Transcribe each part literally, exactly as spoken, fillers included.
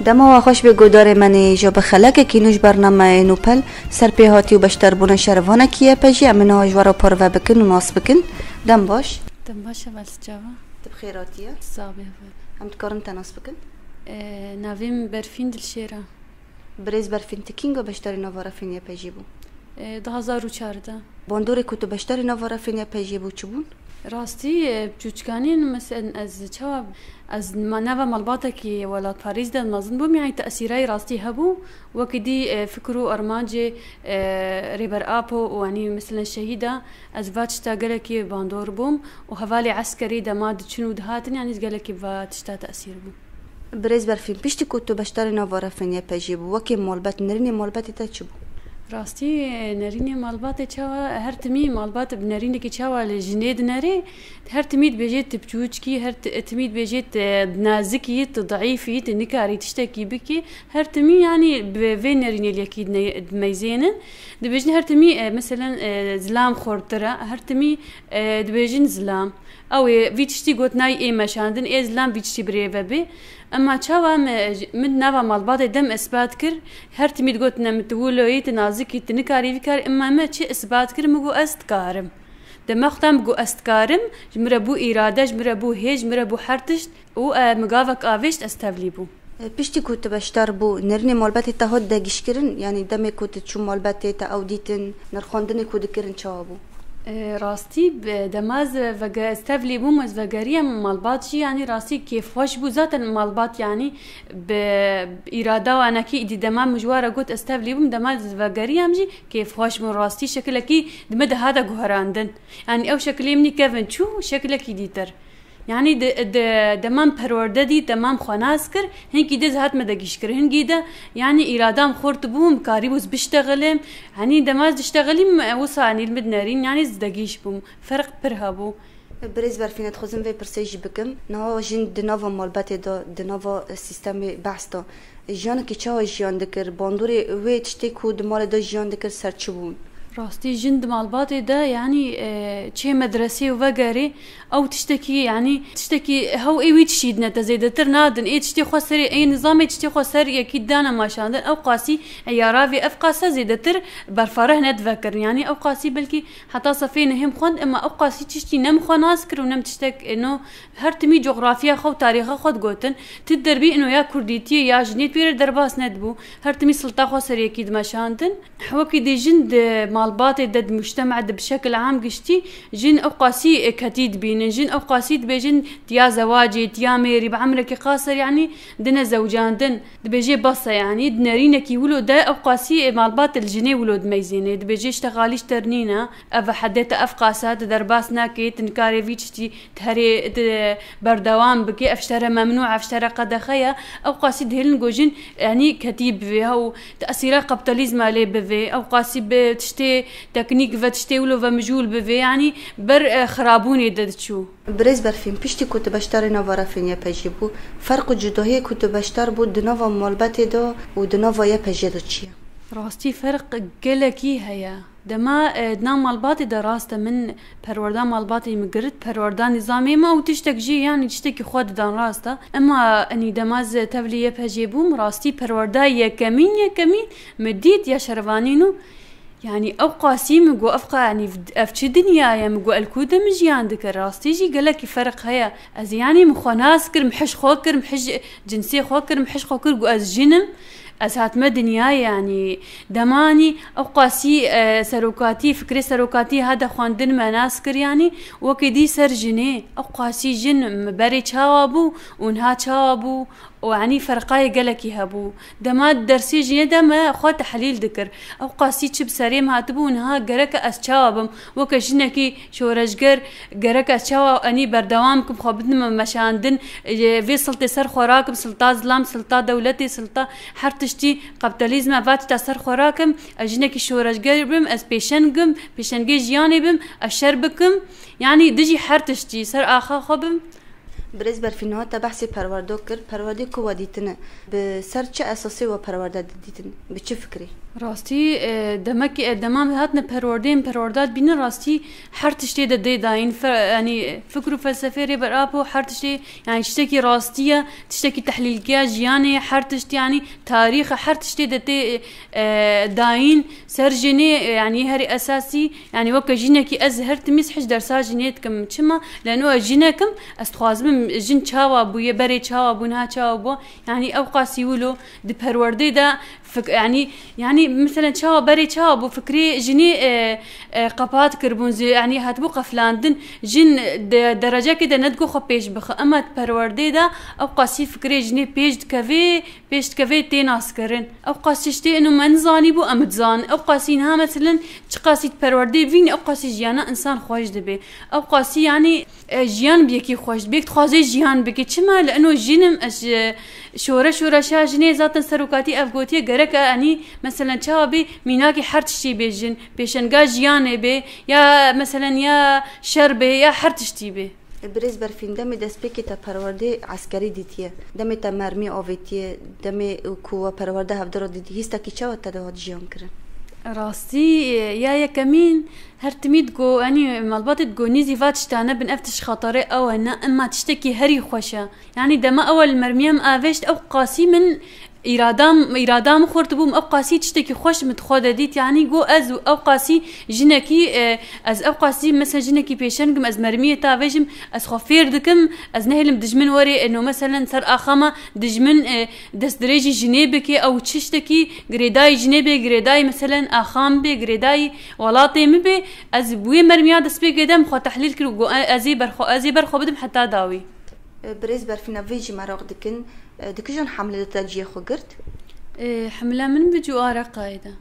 Dema we xweş bê guhdarê me nê, ji bi xelekekî nû ji bernameyê Nûpel, serpêhatî û beşdarbûna şervanekî ye pejî, em ê niha ji we re parve bikin û nas bikin. Dem baş. Dem baş e, belsica ve. Tu bi xêr hatiye. Sabê ve. Em dikarin te nas bikin? Ee, navê min Berfîn Dilşêr e. Birêz Berfîn, tu kînga beşdarî nava refên ye pejî bû? Ee, du hazar û çardeh. Bandorê ku tu beşdarî nava refên ye pejî bû çi bûn? Rastî, e, çûçkanî, mesela ez çawa, ez ma-, nava malbatekî welatparêz de mezin bûm, yanî tesîrayî rastî hebû. Wekî dî, e, fikir û armancê, e, Rêber Apo û, yanî, mesela şehîda, ez va tişta gelekî bandor bûm û hevalê eskerî dema diçin û dihatin, yanî gelekî va tişta tesîr bû. Birêz Berfîn, piştî ku tu beşdarî nava refên ye pejî bû, wekî malbet, nerînê malbetê te çi bû? Rastî, nerînê malbatê çawa, her timî malbat bi nerînekî çawa li jinê dinerê, her timî dibêjê tu piçûçkî, her ti-, timî dibêjê tu nazik î, tu deîf î, tu nikarî tiştekî bikî, her timî, yanî bi vê nerînê li yekî dine-, dimeyzênin. Dibêjin her timî, e, meselen, e, zilam xurtir e, her timî, e, dibêjin zilam. Ew ê vî tiştî gotinayî ê meşandin, ê zilam vî tiştî birêve bê. Ema çawa me, min nava malbatê dem ispat kir, her timî digotine min tu wilo yî, tu nazik î, tu nikarî vî kar, ema me çi ispat kir, min got ez dikarim. Dema xwe min got ez dikarim, ji min re bû îrade, ji min re bû hêz, ji min re bû her tişt û, e, min gavek avêt ez tevlî bûm. E, piştî ku tu beşdar bû, nerînê malbetê te hat degîşkirin? Yanî demê ku tu çû malbetê te ew dîtin, nirxandinê ku dikirin çawa bû? E, rastî, bi-, dema ez vege-, ez tevlî bûm, ez vegeriyam malbat jî, yanî rastî kêfxweş bû. Zaten malbat, yanî bi îrada û enekî îdî dema min ji wan re got ez tevlî bûm, dema ez vegeriyam jî kêfxweş bûn. Rastî şekilekî di min de hate guherandin. Yanî ew şekilê min î kevin çû, şekilekî dîtir. Yanî di, di, dema min perwerde dît, dema min xwe nas kir, hinkî dê ez hat me degîş kir. Hingî de, yanî îrada min xurt bû, min karîbû ez biştexilim. Yanî dema ez diştexilîm, e, wisa, yanî li min dinerîn, yanî ez degîş bûm. Ferq pir hebû. Birêz Berfîne, dixwazim vê pirsê jî bikim. Niha jin di nava malbetê de, di nava, e, sîstemê behs de, e, jiyanekî çawa jiyan dikir? Bandorê wê tiştê ku di malê de jiyan dikir ser çi bûn? Rastî jin di malbatê de, yanî, e, çê medresê û vegerê, ew tiştekî, yanî tiştekî hew ê wî tişî dine te zêdetir nadin. Ê tiştê xwe serê, ê nizamê tiştê xwe ser yekî dane maşandin. Ew qasî eyara vê ev qasa zêdetir berfareh nedivekirin. Yanî ew qasî belkî heta sefê nehêm xwend, ema ew qasî tiştî ne min xwe nas kir û ne min tiştek, e, no, her timî coxrafya xwe û tarîxa xwe digotin. Ti derbî ino ya kurdîtiyê ya jinê tu wê re derbas nedibû. Her timî silta xwe ser yekî dimeşandin. Wekî dî jin di malbatê de, di mujtema de bi şekil am giştî, jin ew qasî, e, ketî dibînin. Jin ew qasî dibêjin tiya zewacê, tiya mêrî, bi emrekî qasir, yanî dine zewcandin. Dibêjê bes e, yanî di nerînekî wilo de ew qasî, e, malbat li jinê wilo dimeyzêne. Dibêjê ji te xalî ji te re nîne. Ev hedê te ev qasa, tu derbas nakê, tu nikarê vî tiştî di herê, di berdewam bikê, ev ji te re memnû, ev ji te re qedexe ye. Ew qasî dihêlin ku jin, yanî ketî bivê, hew tesîra kapitalizma lê bivê, ew qasî bi tiştê teknîk ve, tiştê wilo ve mijûl bivê, yanî ber, e, xirabûnê de diçû. Birêz Berfîn, piştî ku tu beşdarê nava refên Y P G bû, ferq û cudahiyê ku tu beşdar bû di nava malbetê de û di nava Y P G de çi ye? Rastî ferq gelekî heye. Dema, e, di nav malbatê de rast e, min perwerda malbatê min girt, perwerda nîzamê me û tiştek jî, yanî tiştekî xwe didan rast e. Ema enî dema ez tevlî Y P G bûm, rastî perwerda yekemîn, yekemîn min dît ya şervanîn û, yanî ew qasî min got, ev qa-, yanî ev çi dinya ye? Min got, el ku de min jiyan dikir? Rastî jî gelekî ferq heye. Ez, yanî min xwe nas kir, min hişk xwe kir, min hij-, cinsê xwe kir, min hişk xwe kir, got, ez jin im. Ez hatime dinyayê, yanî demanî ew qasî, e, serokatî, fikrê serokatî hate xwendin me nas kir, yanî wekî dî ser jinê, ew qasî jin berê çawa bû û niha çawa bû û, yanî, ferqayê gelekî hebû. Dema dersê jinê de me xwe tehlîl dikir. Ew qasî çi bi serê me hatibû û niha gereke ez çawa bim? Weke jinekî şoreşger, gerek ez çawa enî berdewam kim, xwe bidim meşandin, e, vê siltê ser xwe rakim, silta zilam, silta dewletê, silta her tiştî kapitalizme, va tişta ser xwe rakim, ez jinekî şoreşger bim, ez pêşeng bim, pêşengê jiyanê bim, ez şer bikim, yanî dijî her tiştî ser axa xwe bim. Birêz Berfîn, niha te behsê perwerdo kir. Perwerdê ku we dîtine, bi ser çi esasê we perwerde didîtin? Bi çi fikrê? Rastî, e, demekî, e, dema em hatine perwerdê, em perwerda dibînin, rastî her tiştê de dê dayîn. Fe-, yanî fikr û felsefê Rêber Apo, her tiştê, yanî tiştekî rastî ye, tiştekî tehlîlke ya jiyanê, her tişt, yanî tarîx e, her tiştê de tê, e, dayîn. Ser jinê, e, yanî herî esasî, yanî weke jinekî ez her timî hiç dersa jinê dikim. Çima? Leno ez jinek im, ez dixwazim jin çawa bûye, berê çawa bû, niha çawa bû. Yanî ew qasî wilo di perwerdê de fik-, yanî, yanî, meselen, çawa berê çawa bû, fikrê jinê, e, e, qepat kiribûn, zê-, yanî, hatibû qeflandin. Jin de-, derecekê de nedigo xwe pêş bixe. Ema di perwerdê de ew qasî fikrê jinê pêş dikevê, pêş dikevê tê naskirin. Ew qasî tiştê ino me nizanîbû, em dizan. Ew qasî niha, meselen, çi qasî di perwerdê bîn, ew qasî jiyana insan xweş dibe. Ew qasî, yanî, e, jiyan bi yekî xweş dibe. Yek dixwaze jiyan bike. Çima? Li ino jin im ez, e, şore-, şoreşa jinê zaten serokatî ev gotiye, gerek e, yanî, meselen, çawa bê, mînakê her tiştî bê jin. Pêşenga jiyanê bê, ya, meselen, ya şer bê, ya her tiştî bê. Birêz Berfîn, demê destpêkê te perwerdê eskerî dîtiye, demê te mermî avêtiye, demê ku we perwerde hevdira dîtî, hîstekî çawa te dihat jiyan kirin? Rastî, ya yekemîn, her timî digo, yanî malbatê digo, nîzî va tişta nebin, ev tişt xatarê ew e, ne, ema tiştekî herî xweş e. Yanî dema ew li mermiyê min avêşt, ew qasî min îrada, îrada min xurt bû, min ew qasî tiştekî xweş min di xwe de dît. Yanî got ez û ew qasî jinekî, e, ez ew qasî, mesela, jinekî pêşeng im, ez mermiyê te avêjim, ez xwe fêr dikim, ez nehêlim dijmin were, e, no, meselen, ser axama dijmin, e, destdirêjî jinê bike, ew tiştekî girêdayî jinê bê, girêdayî, meselen, axam bê, girêdayî welatê min bê, ez bi wê mermiya destpêkê de min xwe tehlîl kir û got, e, ez ê berxwe, ez ê berxwe bidim heta dawî. Birêz Berfîna, vê jî meraq dikin, di kijan hemlê de te cihê xwe girt? Ê, hemla min bi cû Areqayê de.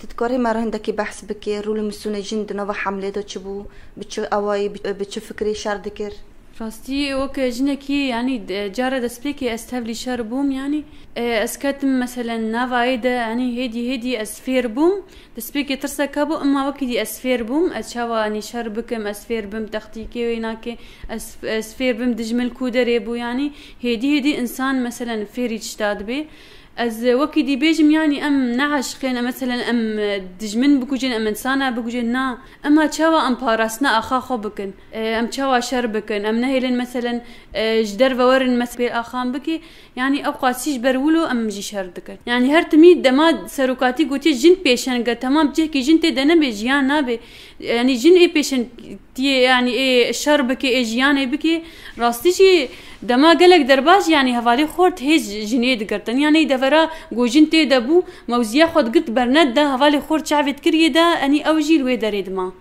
Tu dikarî me re hindekî behs bikî, rol û misûnê jin di nava hemlê de çi bû? Bi çi awayî, bi, bi çi fikrê şer dikir? Rastî, weke jinekî, yanî, de-, cara destpêkê ez tevlî şer bûm, yanî, e, ez ketim, meselen, nava yê de, yanî, hêdî hêdî ez fêr bûm. Destpêkê tirsek hebû, ema wekî dî ez fêr bûm, ez çawa, yanî, şer bikim, ez fêr bim, textîkê wê nake, ez, ez fêr bim dijmin ku derê bû, yanî, hêdî hêdî însan, meselen, fêrî tişta dibe. Ez wekî dî bêjim, yanî, em ne aşiqên, em, meselen, em dijmin bikujin, em însana bikujin, na. Ema çawa em parastina axa xwe bikin, e, em çawa şer bikin, em nehêlin, meselen, e, ji derve werin, mes-, pêr axan bikî. Yanî ew qasî ji ber wilo em jî şer dikin. Yanî her timî dema serokatî gotiye jin pêşeng e, temam, cihekî jin tê de nebe, jiyan nabe. Yanî jin ê pêşengtiyê, yanî ê şer bike, ê jiyanê bike. Rastî jî dema gelek derbas, yanî hevalê xort hêz jinê digirtin. Yanî devera ku jin tê de bû, mewziya xwe digirt berned de, hevalê xort çavê dikiriye de, yanî ew jî li wê derê dima.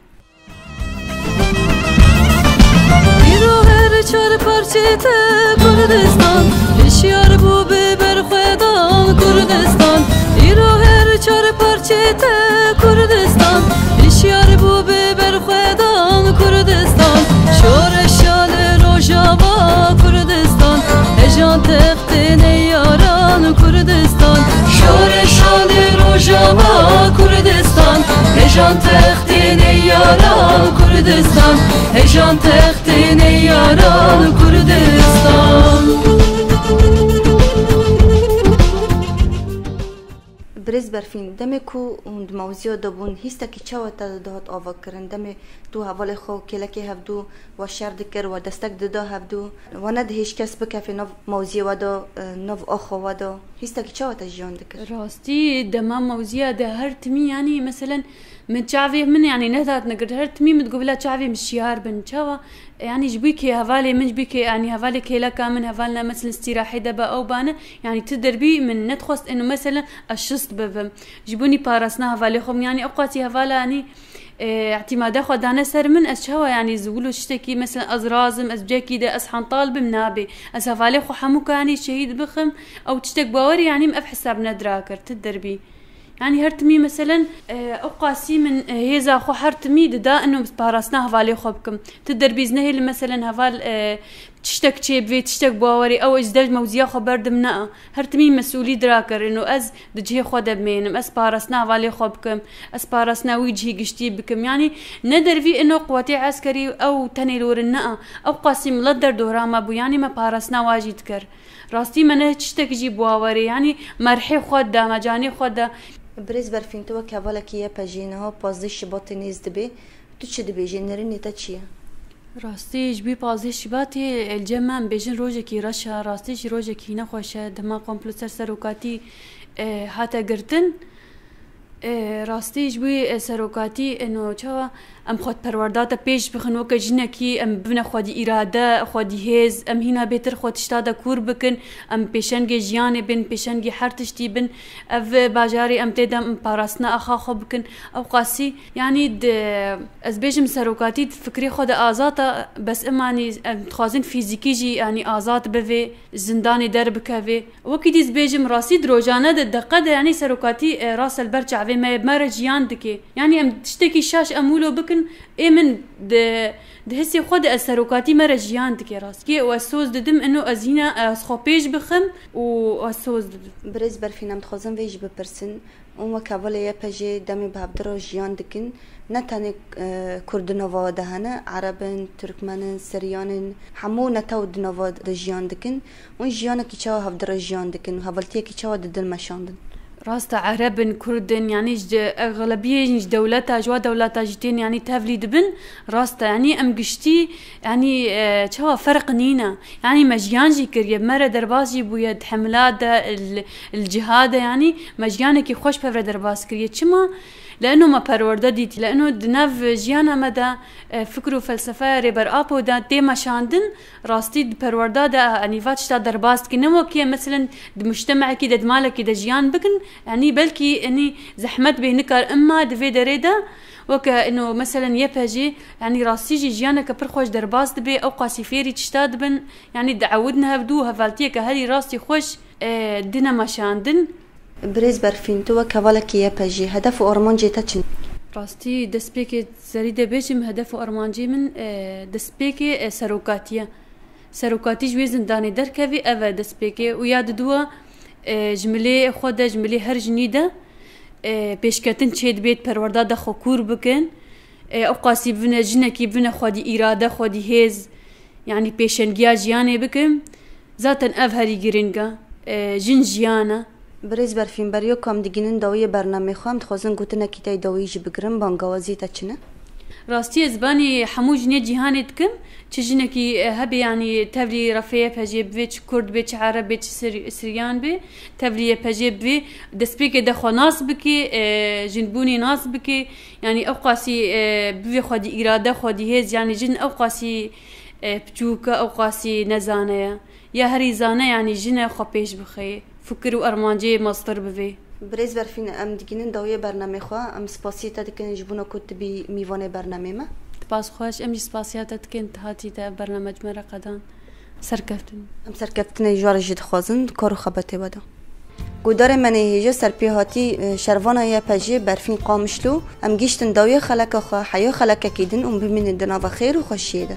Îro her çar parçê te Kurdistan, hişyar bû bi berxwedan Kurdistan. Îro her çar parçê te Kurdistan, hişyar bû bi berxwedan Kurdistan. Şoreşa li Rojava Kurdistan, hejan textê neyaran Kurdistan. Şoreşa li Rojava Kurdistan, hejan textê neyaran Kurdistan, hejan textê neyaran Kurdistan. Birêz Berfîn, demê ku hûn di mewziya de bûn, hîstekî çawa te dihat avakirin? Demê tu hevalê xwe û kêlekê hevdû we şer dikir, we destek dida hevdû, we nedihêj kes bikeve nav mewziyê we de, e, nav axa we de. Hîstekî çawa te jiyan dikir? Rastî, dema mewziya de her timî, yanî, meselen, min çavê min, yanî, nehat nigirt, her timî min digot, bila çavê min şiyar bin. Çawa? Yanî, ji bo kê hevalê min, ji bo kê, yanî, hevalê kêleka min, hevalna, meselen, îstîrahê de be, ew bane, yanî, tu derbî min nedixwest, eno, meselen, ez şist bibim. Ji bo nî parastina hevalê xwe, yanî, ew qasî hevala, yanî, e, îtîmada xwe dane ser min, ez çawa, yanî, ez wilo tiştekî, meselen, ez razim, ez cekî de, ez hantal bim, nabe. Ez hevalê xwe hemû ka, yanî, şehîd bixim, ew tiştek bawerî, yanî, min ev hesab nedira kir, tu derbî. Yanî her timî, meselen, e, ew qasî min, e, hêza xwe her timî dida, ino parastina hevalê xwe bikim. Tu derbî ez nehêlim, meselen, heval, e, Tiştek çêbivê, tiştek bawerê, ew ji dev mewziya xwe berdim ne. Her timî mesûlî dirakirin û ez di cihê xwe de bimênim. Ez parastina hevalê xwe bikim, ez parastina wî cihî giştî bikim. Yanî ne dervî ino quwetê eskerî ew tenê li wir in ne. Ew qasî milet derdora me bû, yanî me parastina wa jî dikir. Rastî me ne tiştek jî bawerê, yanî me rihê xwe da, me canê xwe da. Birêz Berfîn, tu wek hevalekî Y P J niha pazdeh Şibatê nêz dibê. Tu çi dibêjî? Nêrînê te çi ye? Rastî ji bo pazdeh Şibatê, e, li cem me em bêjin rojekî reş e, rastî jî rojekî nexweş e, dema komplo ser serokatî, e, hate girtin. E, rastî ji bo, e, serokatî, e, no çawa em xwe di perwerda de pêş bixin, weke jinekî em bibine xwedî îrade, xwedî hêz, em hîna bêtir xwe tişta de kûr bikin, em pêşengê jiyanê bin, pêşengê her tiştî bin. Ev bajarê em tê de em parastina axa xwe bikin. Ew qasî, yanî di, ez bêjim serokatî di fikrê xwe de azad e, bes imanî em dixwazin fîzîkî jî, yanî azad bivê, zindanê derbikevê. Wekî dî ez bêjim rastî di rojane de deqe de, yanî serokatî, e, rast e li ber çavê me ye, me re jiyan dike. Yanî em tiştekî şaş em wilo bikin, ê min di, di hissê xwe de ez serokatî me re jiyan dike rast. Kê û ez soz didim, ino ez hîna ez xwe pêş bixim û ez soz didim. Birêz Berfîn, em dixwazin vê jî bipirsin. Hûn wek hevalê Y P J demê bi hevdira jiyan dikin. Ne tenê, e, Kurd di nava de hene, Ereb in, Tirkmen in, Siryan in, hemû netew di nava de jiyan dikin. Hûn jiyanekî çawa hevdira jiyan dikin? Hevaltiyekî çawa didin meşandin? Rast e, Ereb in, Kurd in, yanî ji exlebiyê jî ji dewleta, ji wa dewleta jî tên, yanî tevlî dibin. Rast e, yanî em giştî, yanî, e, çawa ferq nîne. Yanî me jiyan jî kiriye, me re derbas jî bûye di hemla de, li, li ciha de, yanî me jiyanekî xweş pev re derbas kiriye. Çima? Li ino me perwerde dîtî, li ino di nav jiyana me de, e, fikr û felsefeya Rêber Apo de tê meşandin, rastî di perwerda de, yanî va tişta derbas dikin. Ne wekî em, meselen, di mujtemekî de, di malekî de jiyan bikin, yanî belkî, yanî zehmet bê, nikar, emma di vê derê de weke ino, meselen, Y P J, yanî rastî jî jiyaneke pir xweş derbas dibe, ew qasî fêrî tişta dibin, yanî diewidin hevdû, hevaltiyeke herî rastî xweş, e, dine meşandin. Birêz Berfîn, tu wek hevalekî Y P J, hedef û armancê te çi ne? Rastî destpêkê serî de bêjim, hedef û armancê min, e, destpêkê, e, serokatî ye. Serokatî ji wê zindanê derkevî, ev e destpêkê. Û ya diduwa, e, ji milê xwe de, ji milê her jinî de, e, pêşketin çêdibê, di perwerda de xwe kûr bikin. E, ew qasî bibine jinekî, bibine xwedî îrade, xwedî hêz, yanî pêşengiya jiyanê bikin. Zaten ev herî giring e. E, jin jiyan e. Birêz Berfîn, beriya ku em digihînin dawiyê bernameyê xwe, em dixwazin gotinekî te yê dawî jî bigirin, bangawazî te çi ne? Rastî, ez banî hemû jinê cîhanê dikim. Çi jinekî, e, hebe, yanî tevlî refê Y P J bivê, çi Kurd bê, çi Ereb bê, çi Sir-, Siryan bê, tevlî Y P J bivê, destpêkê de xwe nas bike, e, jinbûnê nas bike. Yanî ew qasî, e, bivê xwedî îrade, xwedî hêz, yanî jin ew qasî, e, piçûk e, ew qasî nezane ye. Ya herî zane, yanî jin e xwe pêş bixe. Fikir û armancê mestir bivê. Birêz Berfîn, em digihînin dawiyê bernameyê xwe. Em spasiyê te dikin ji bona ku tu bî mîvanê bernameyê me. Spas xweş, em jî spasiya te dikin, tu hatî te ev bername ji me re qedan. Serkeftin. Em serkeftinê ji we re jî dixwazin, di kar û xebetê we de. Guhdarê me nê hêja serpêhatî, e, şervana Y P J Berfîn Qamişlo. Em gihîştin dawiyê xeleka xwe, heya xelekekî din û bimînin di nava xêr û xweşiyê de.